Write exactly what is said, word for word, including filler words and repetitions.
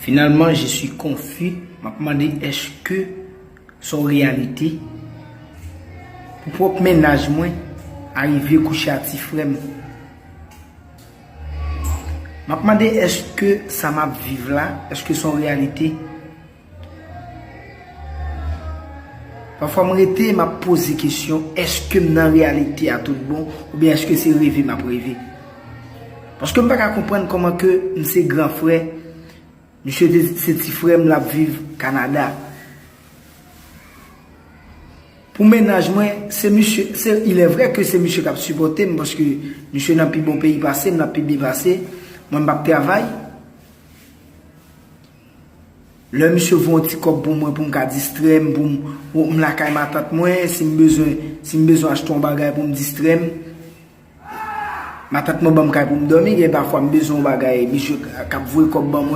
Finalman, je suis confus. M ap mande èske se yon reyalite pou pwòp mennaj mwen arive kouche ak ti frè m. M ap mande èske sa m ap viv la, èske se yon reyalite? Pafwa m rete, m ap poze kesyon, èske m nan reyalite a tout bon, oubyen èske se reve m ap reve? Paske m pa ka konprann kòman ke m se gran frè, misye te, se ti frè m l ap viv Kanada. Pou mennaj mwen, se misye, se, il est vrai que se misye k ap sipòte m, paske misye nan pi bon peyi pase m, l ap pi byen pase, mwen m p ap travay. Lè misye voye yon ti kòb pou mwen, pou m ka distrè m, pou m, pou m lakay matant mwen, si m bezwen, si m bezwen achte yon bagay pou m distrè m, matant mwen ban m kay pou m dòmi, gen pafwa m bezwen yon bagay, misye k ap voye kòb ban mwen.